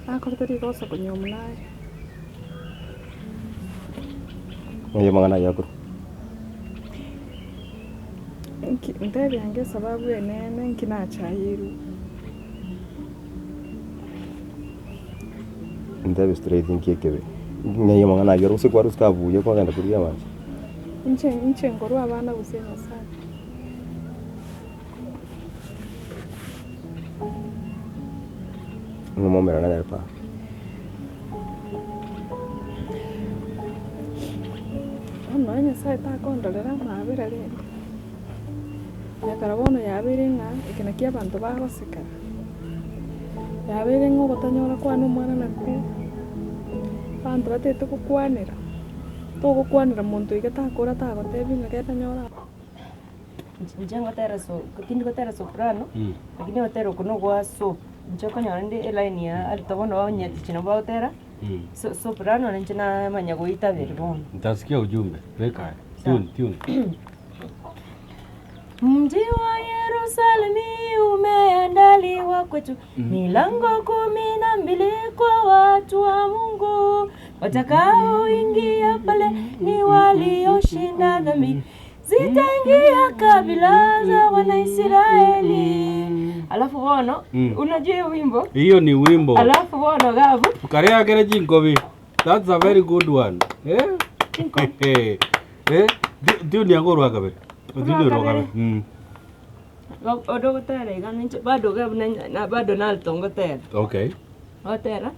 Nakorete rigoso konywa omonare. Oye amang'ana ayio akorwa. Nki ntebi ange esababu enene nki nachairwe. Ntebi straight nki ekebe, ng'ai amang'ana ayio ore gose kwarusete abuya kwagenda korigia amache. Inche inche nkorwa abana gose Nyasaye. Ng'a momera nanyare paa. Bono nonye Nyasaye takondorera amaabera rende, ekero bono yabeire ng'a eke nakio abanto bagoseka, yabeire ng'a ogotanyora kwane omwana nakwo, abanto batagete gokwanera, togokwanera monto iga takora tagotebia ng'a genda nyora. Inche ngotera so tindi gotera soprano, lakini ogotera oko nogwa so, inche okonyora nde eline ya alto bono onye tichi nabo bagotera, so soprano na inche namanya goitaberi bono. Nitasikia ujumbe. Weka tune tune. Mji wa Yerusalemi umeandaliwa kwetu, milango 12 kwa watu wa Mungu. Watakaoingia pale ni walioshinda dhambi, zitaingia kabila za Wanaisraeli. Alafu bono unajua hiyo wimbo? Hiyo ni wimbo. Alafu bono gabu Karia kere chinkobi. That's a very good one. Eh? Eh? Tune yango orwa kabere. Tune orwa kabere. Ode ogotera iga ninche bado iga buna na bado nalto ngotera. Okay. Ogotera,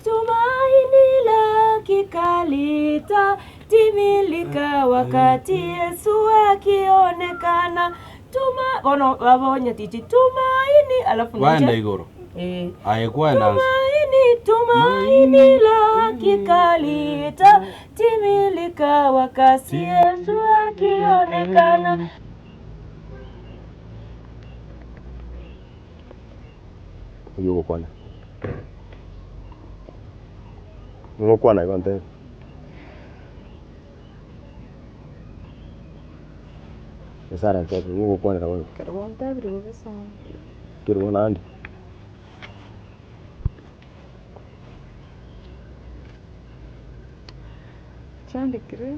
Tumaini la kikalita timilika wakati Yesu akionekana tuma bono babonya tichi tumaini alafu Kwaenda igoro. Eh. Aye kwaenda anse. Tumaini, tumaini la kikalita timilika wakati Yesu akionekana. Oyio ogokwana. Nigo okwana igo ntebi. Nyasaye arantebi nigo ogokwanera boigo. Ekero gwantebire bobe sana. Kerubo naende. Chandekire,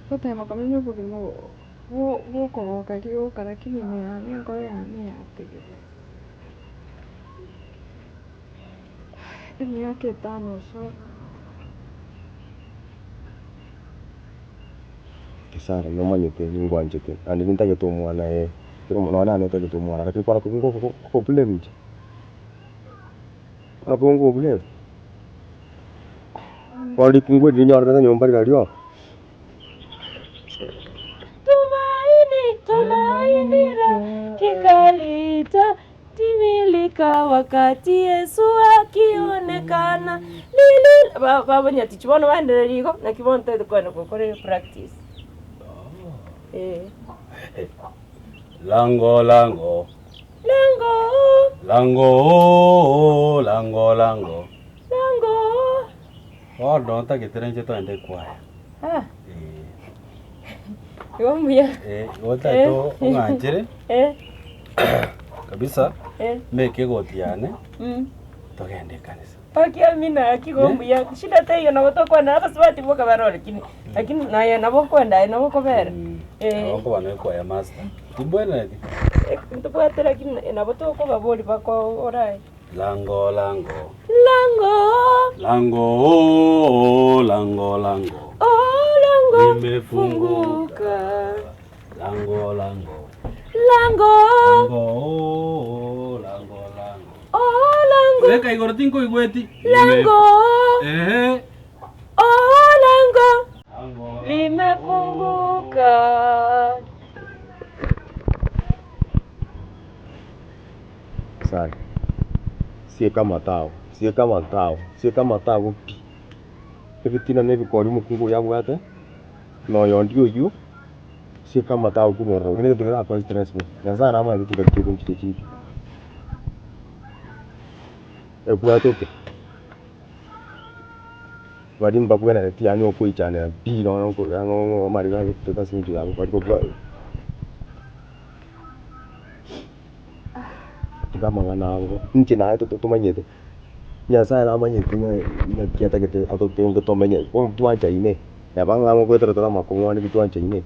gotema komenya obogima bwokogoka rioka lakini ime yane enkoro yane yatigire. Emiaka etano osoa. Gesare nomanyete ningwanchete naende nintagete omwana ee, kera omonto nonye naye notagete omwana lakini kwarora koblame inche, kwarora koblame, bono rikungu eri rinyorerete nyomba riria rioka. Tumaini, tumaini la kikalita timilika wakati Yesu akionekana lili babonyatichi bono baendereria igo naki bono tari kogenda gokora epractice eh. Lango lango. Lango. Lango lango lango. Lango. Bono ntagete nainche togende ekwaya. Ah. Eh. Igo mbuya. Eh, igo ntagete ong'anchere. Eh. Kabisa. Eh. Mbeke egoti yane. Mm. Togende ekanisa. Gaki amina gaki igo mbuya. Shida teiyo nabo tokwana abasubati boka barore lakini lakini naye nabo okwenda aye nabo okobera. Eh. Nabo nkoba na ekwaya master. Timbwenereti? Ntobwate lakini nabo tokobaboria baka orae. Lango lango. Lango. Lango oh, oh, lango lango. Oh, lango. Limefunguka. Lango lango. Lango. Lango oh, oh, lango lango. Oh, lango. Beka igoro tinkoigweti. Lango. Ehe. Oh, lango. Lango. Limefunguka. Sare. Sieka amato ao, sieka amato ao, sieka amato ago pi. Ebitina na ebikori omokungu oyo abwate, na oyondi oyio, sieka amato ao korwa ororo. Ekio negento kerakoe stress bosa. Nyasaye namanyete chingaki chiaito nchiria chiria. Ebwatoke, baria mbabwenereti yaani okoichanera pi nonya oko yaani amariga agotoka ase eng'encho yabo bari kobua tiga amang'ana abo, inche naye tomanyete, Nyasaye namanyete ng'a naki atagete atotonge tomenye, bono twanchaine, neba ng'a goetera tore amakong'u ande titwanchaine,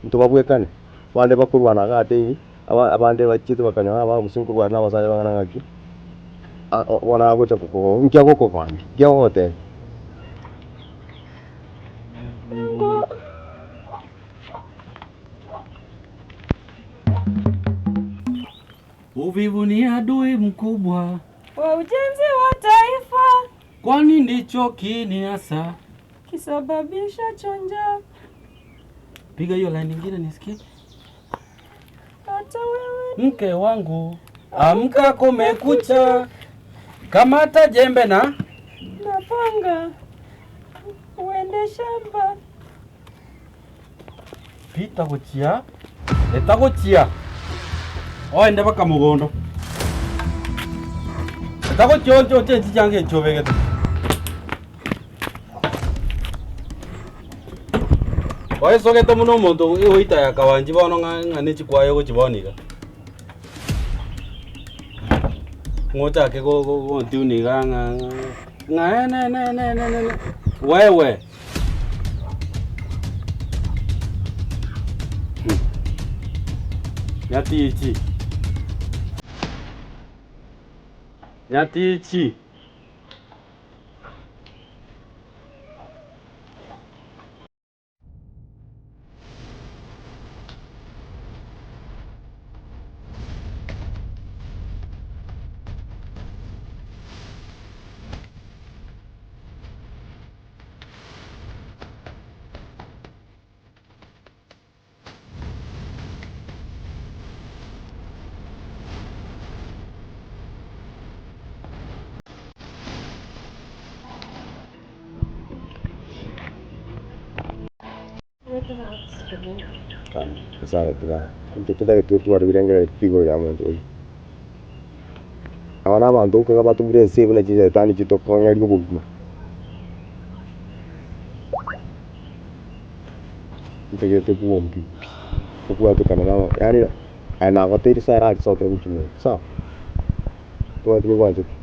ntobabwekane, abande bakorwana iga ase aba abande bachiete bakanyora abagusii nkorwana na abasacha bang'ana ng'aki, bono agocha kokoba nki agokogombia, nki agogotebia. Uvivu ni adui mkubwa Wa ujenzi wa taifa. Kwani ndicho kiini hasa Kisababisha chonja. Piga hiyo line nyingine nisikie. Hata wewe Mke wangu amka, kumekucha, kamata jembe na na panga uende shamba. Pita gochia, eta gochia, oende baka mogondo. Eta gochia oche oche chichanga echi obegete. Oesogete buna omonto ogoita ya kawanchi bono ng'a ng'a ne chikwaya ogochibona iga. Ng'a ochake go- go- gontune iga ng'a ng'a ng'a ene ene ene ene ene wewe. Nyatichi. Nyatichi. Nyasaye tiga inche totagete totware ebirengererio igoro ya omonto oyio. Aba nabanto nkoiga batumire ense eye buna chishetani chitokong'eria obogima. Ntagete bwombi pi, obwatokana na yaani aye nagoteire sawa erari sawa otebe gochia nyomba sawa, tobwate bwanchete.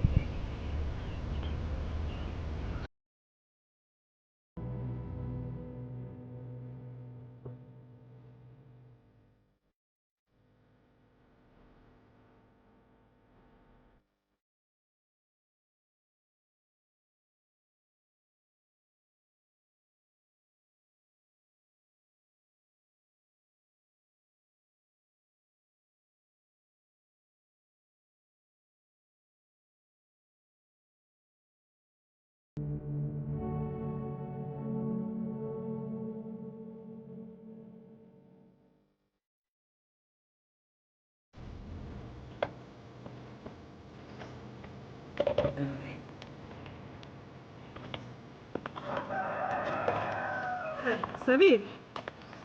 Sabiri.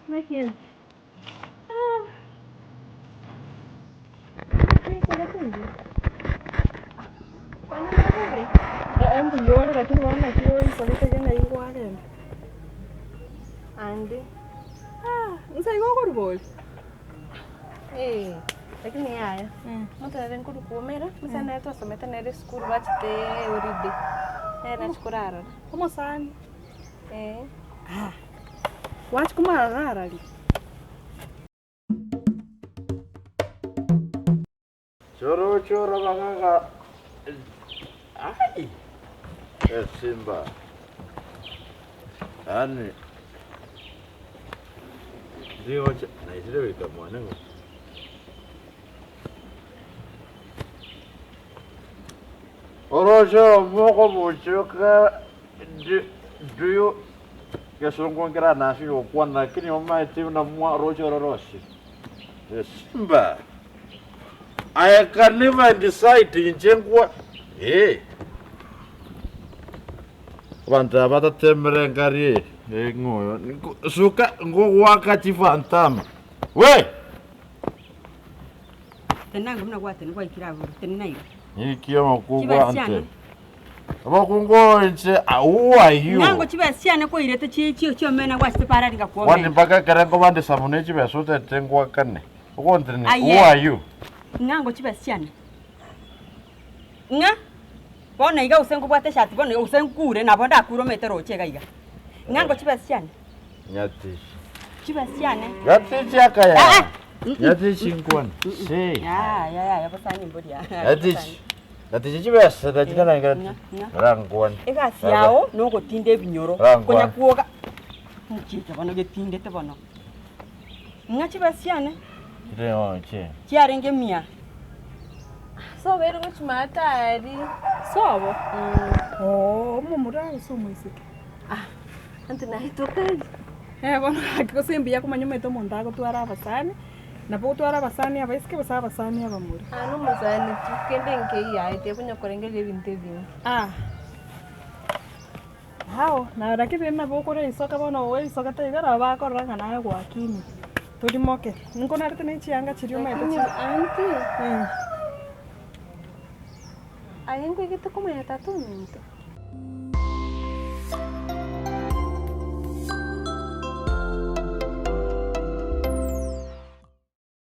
Naki? Ee mbuya ore lakini bono naki oikorete iga ng'ai kwarenge? Ande. Nse igo okoruba ore? Eh, lakini yaya, omonto nere nkorwa koumera, omosani nere twasomete nere esukuru bachete holiday, nere nachia korarora. Omosani? Eh. Gwachia komarora arari? Choro choro bagaga ai esimba yaani ndigocha naisire goika mwane ng'o. Oroche mokobochoka do you gesongo nkera nase gokwana lakini omanyete buna mwa roche oro rosi esimba. I can never decide inche nkwa eh. Abanto aba batatemire engari eye eng'o oyo suka ngogoaka chifantama we! Tenena buna gwatena gwaikire abwo, tenena iga. Niki omokungu Chibesa ante chiane. omokungu oyo inche who are you? Ng'ango chibesa chiane kwairete chi chi chiomena gwachete parari Kwani ngakuomena. mpaka ekere nkobandisa mono echibesa otete ngwakane ogontenia Aye. who are you? Ng'ango chibesa chiane. Ng'a bono iga gose nkobwate eshati bono iga gose nkure nabo ndakure omanyete roche iga iga. Ng'ango chibesa chiane. Nyatichi. Chibesa chiane. Nyatichi akaya. Ah, ah. Nyatichi nkwane. Si. Yaya yaya bosani mboria. Nyatichi. Nyatichi chibesa tachitana Ng'a, ng'a. Rangwane. Egasi yao nogotinda ebinyoro. Rangwane. Konya kwoga. Nchiche bono getindete bono. Ng'a chibesa chiane. Chiarenge mia. Sobo ere gochia matari. Sobo? Oo, omomura gose omoiseke? Anto naye tokari. Eh bono gaki gose mbuya komanya omanyete omonto agotwara abasani, nabo ogotwara abasani abaiseke gose abasani abamura. Aa nomosani tu, kende nkeiyo aye tiakonya korengereria ebinto ebinge. Ah. Ao, na lakini rende nabo okore risoka bono oe risoka taiga nabo bakorora ng'a naye gwakinire, torimoke. Nkonarete na echianga chiria omanyete Lakini chi aunty, eh. aye nkoigete komanya tata ominto.